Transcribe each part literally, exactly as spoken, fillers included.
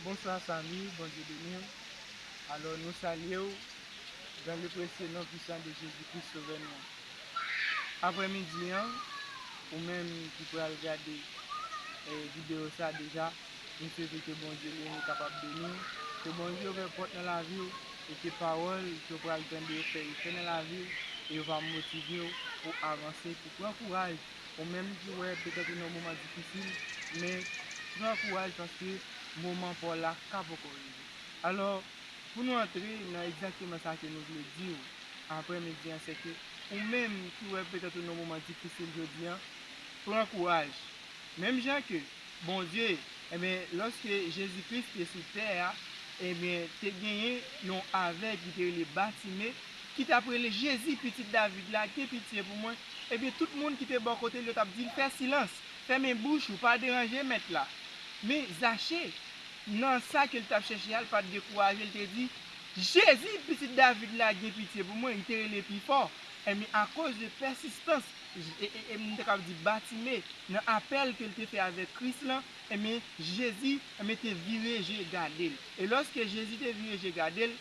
Bonsoir Samy, Bondye beni w. Alò, nou salye w dans le précieux nom puissant de Jésus-Christ, Sovè nou an. Aprèmidi an, ou menm ki pral gade eh, videyo sa deja, m swete ke Bondye li menm kapab beni w, ke Bondye ouvè pòt nan lavi w, e ke pawòl ke w pral tande yo fè efè nan lavi w, e yo va motive w pou avanse, pou pran kouraj. Ou menm ki wè petèt ou nan moman difisil, men pran kouraj paske moman pa w la ka poko rive. Alò, pou nou antre nan egzakteman sa ke nou vle di w aprèmidi an, se ke ou menm ki wè petèt ou nan moman difisil jodi an, pran kouraj. Menm jan ke Bondye, ebyen, lòske Jezi Kris te sou tè a, ebyen, te genyen yon avèg ki te rele Batime, ki t ap rele, Jezi, pitit David la, gen pitye pou mwen. Ebyen, tout moun ki te bò kote l yo t ap di l, fè silans, fèmen bouch ou, pa deranje mèt la. Men Zache, nan sa ke l t ap chèche a, l pa t dekouraje, l te di, Jezi, pitit David la, gen pitye pou mwen. Li te rele pi fò. Ebyen, akoz de pèsistans, e, e, e, m te kab di Batime, nan apèl ke l te fè avèk Kris lan, ebyen, Jezi, ebyen, te vire je gade l. E lòske Jezi te vire je gade l,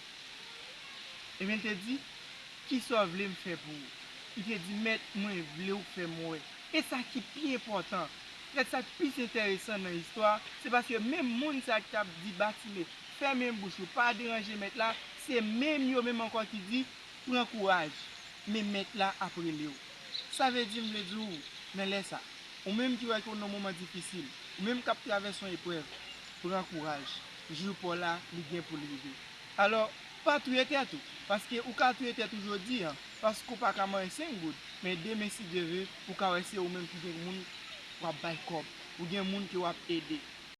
ebyen, l te di, kisa w vle m fè pou ou? Li te di, Mèt, mwen vle w fè m wè. E sa ki pi enpòtan, petèt sa k plis enteresan nan istwa, se paske menm moun sa ki t ap di Batime, fèmen bouch ou, pa deranje Mèt la, se menm yo menm ankò ki di, pran kouraj, men Mèt la ap rele w. Sa vle di, m vle di w, nan lè sa, ou menm ki wè ke w nan moman difisil, ou menm k ap travèse yon eprèv, pran kouraj, jou pa w la, li gen pou l rive. Alò, pa touye tèt ou, paske ou ka touye tèt ou jodi an, paske ou pa ka manyen senk goud, men demen, si Dye ve, ou ka wè se ou menm ki gen moun w ap bay kòb, ou gen moun ke w ap ede.